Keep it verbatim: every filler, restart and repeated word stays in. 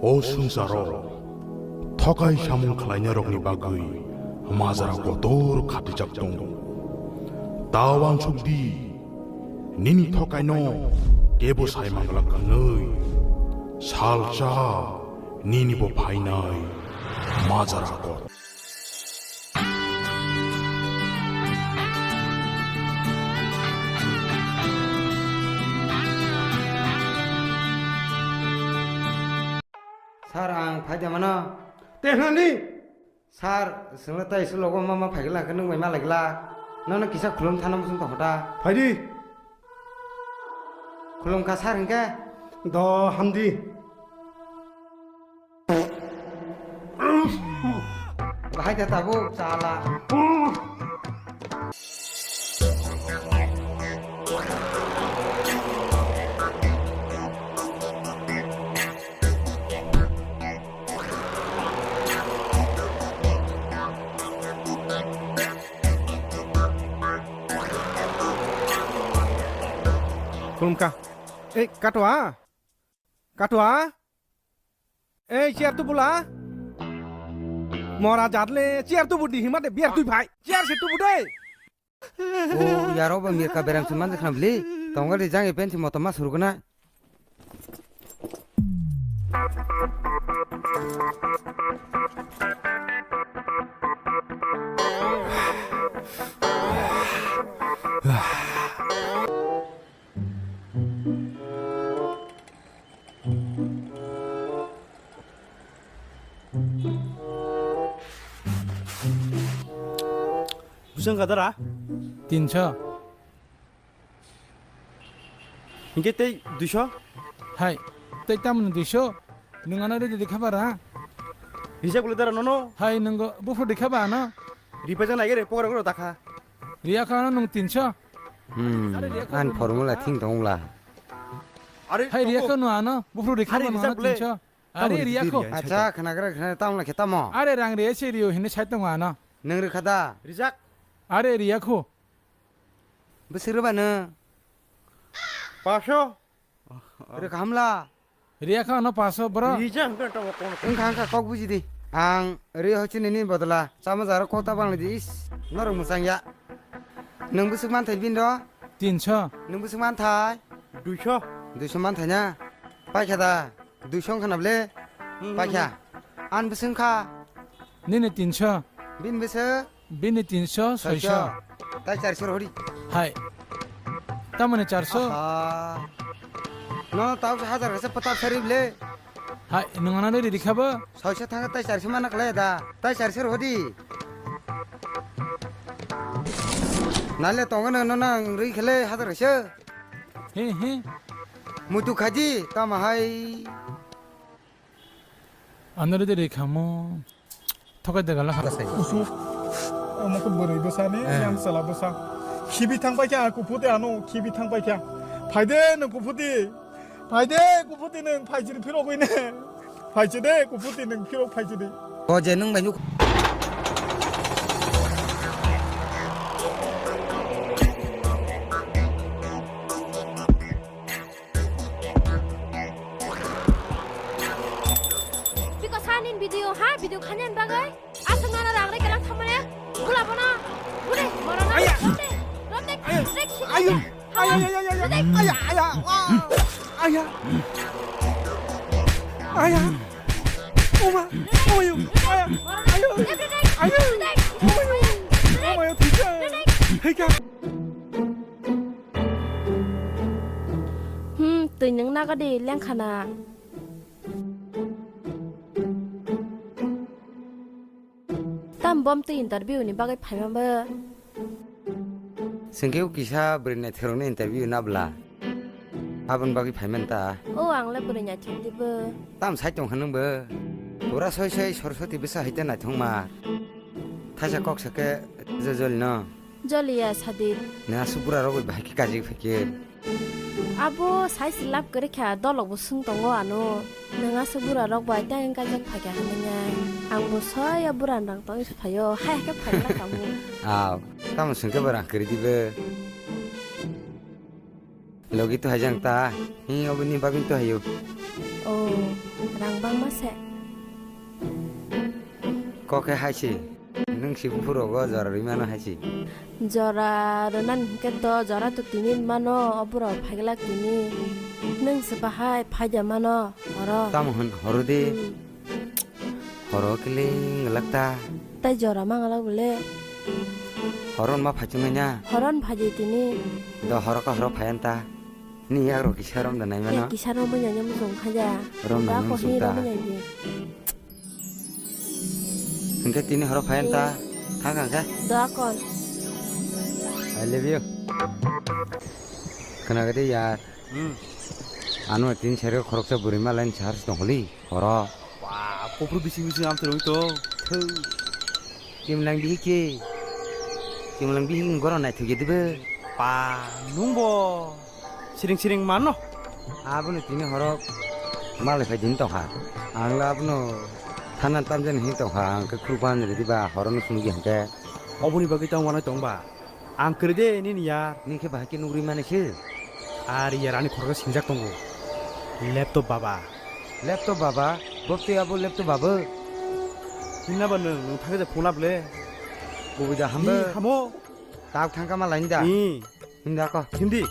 O swngcharo thokai samung khlainairokni bagwi majra kotor khatijak tongo. Ta uansuk di, nini thokaino kebo sai manglak hwnwi salsa nini bo phainai majra kot. Sir, ang phaidi mano. Tehnani? Sir, swngla tai swlogo ma ma phaigla khe nwng bai ma lagla. Nono kisa khulum thana muchung tong hota. Phaidi. Khulum kha sir hingke. Do hamdi. Bahai da tabuk chala. Khulumkha. Ei, Katwa? Katwa? Ei, chair tubu la? Mora jat le, chair tubu di hima de, biar tui phai. Chair se tubu de. O, yaro ba mirka beram se manjak khna bli. Tongal ri jang e pen si motom ma surguna. Bwswng gadara? Tinso. Hinkhe tei duiso? Hai, tei tamoni duiso? Nwng ano ridi rikha ba ra? Rijak bole dara nono? Hai, nwng buphuru rikha ba ano? Ripajak nai gere, pokra goro dakha. Riya kha ano nwng tinso. Hmm, an formula thing tong la. Are, hai, riya kha no ano, buphuru rikha ba no ano tinso. Are, riya kho. Acha, khana gra khana tamo la khe tamo. Are, rang riya se riyo hini sai tongo ano. Nwng rikha da? Rijak. Are, riya kho. Bwswk rwba nw? Paso. Rwkha hamla. Riya kha ano paso bro. Rijak hwnkhe tamo kono. Wngkha wngkha kok buji di. Ang rwi hoichi nini bodola chama jaro kok ta bangla di is. Norok mwchang ya. Nwng bwswk manthai bini ro? Tinso. Nwng bwswk manthai? Duiso. Duiso manthai na? Paikha da? Duiso wngkha na ble? Hmm. Paikha. An bwswk wngkha? Nini tinso. Bini bwswk? Bini tinso, soiso. Soiso. Tai charso rw hori. Hai. Tamoni charso? Aha. No, tau se hajar kasa patap sari ble. Hai, nwng ano ridi rikha bo? Soiso thangkha tai charso mana khlai da. Tai charso rw hori. Nale tongo no, no, nang rwi khle hajar kasa. He, he. Mutu khaji, tamo hai. Ano ridi rikha mo. Thokai dega la. Usuk. Omo khe bwrwi bwsa ni, eh, yang chwla bwsa. Khibi thang paikha, kuphuti ano, khibi thang paikha. Phaide nwng kuphuti. Phaide kuphuti nwng, phaijini phirogwi ne. Phaijide kuphuti nwng phirok phaijide. O je nwng bai nuk. Biko sanin video ha, video khanyan bagwi. Aswk nana rang rwi kelang thamane. Bula bono. Bule, moro na. Aya. Romde. Romde. Aya. Rek si. Ayo. Aya, aya, aya, aya. Romde. Aya, aya. Aya. Aya. Oma. Omayo. Aya. Ayo. Ayo. Omayo. Omayo, thika. Thika. Hmm, twi nwng nagadi lengkhana. Tam bom twi interview ni bagwi phaima bo? Swngkhe o kisa bwrwi naithokni interview na bwla. Aboni bagwi phaimani ta. O ang le bwrwi naithok di bo. Tam sai tong kha nwng bo. Pura soi soi Saraswati bwsa hai te naithokma. Thaisa kok sa khe jojol no. Joliya sadi. Nang aswk bura rok bai bahai khe kaji phai khe. Abo sai se love kwrwi kha, dolok bo swng tongo ano. Nang aswk bura rok bai tei wng kaijak phai kha hinwi nai. Ang bo soi ya bura ni rang tong se phaio, hai khe phai na kamu. Aw, tamo swng khe bo rang kwrwi di bo. Logi to haijang ta, hi oboni bagwi to hayo. Oh. Rang bangma se. Kok khe hai si. Nwng si buphuru rogo jora rwi mano hai si. Jora rwnani hwnkhe to, jora to tini mano, o borok phaiglak tini. Nwng se bahai phaida mano, horo. Tamo hwn horo de. Hmm. Horo kiling glak ta. Tai jora mangalak bole. Horo ma phaichung nai na. Horo phaidi tini. Do horo ka horo phayan ta. Ni yak ro kisa rom da nai mano. Kisa rom ya nyam jong khaja. Rom da nyam jong ta. Hingke tini horo phayan ta. Thang ang khe. Do akon. I love you. Khna gede yar. Hmm. Ano tin sere khoroksa buri ma line charge tong holi. Horo. Ba, kopru bising bising am terung to. Thu. Kimlang bihi ke. Kimlang bihi ngoro nai thuge dibe. Pa, nungbo. Siring siring mano. Abono tini horo malai phai din tongkha. Ang la abono thanan tamjani hin tongkha. Ang khe khuluk ban ridi ba horo no sunggi hangke. Oboni bagwi tong wanai tong ba. Ang kwrwi de nini yar. Nini khe bahai khe nugri mani se. Ar yar ani khoroksa singjak tongo. Laptop baba. Laptop baba? Bwtwi abo laptop baba? Hinna ba nwng, nwng thangkhe je phone lab le. Kubui da hambo. Hi, hamo. Tak thangkha ma laini da. Hi. Hinda ko. Hindi.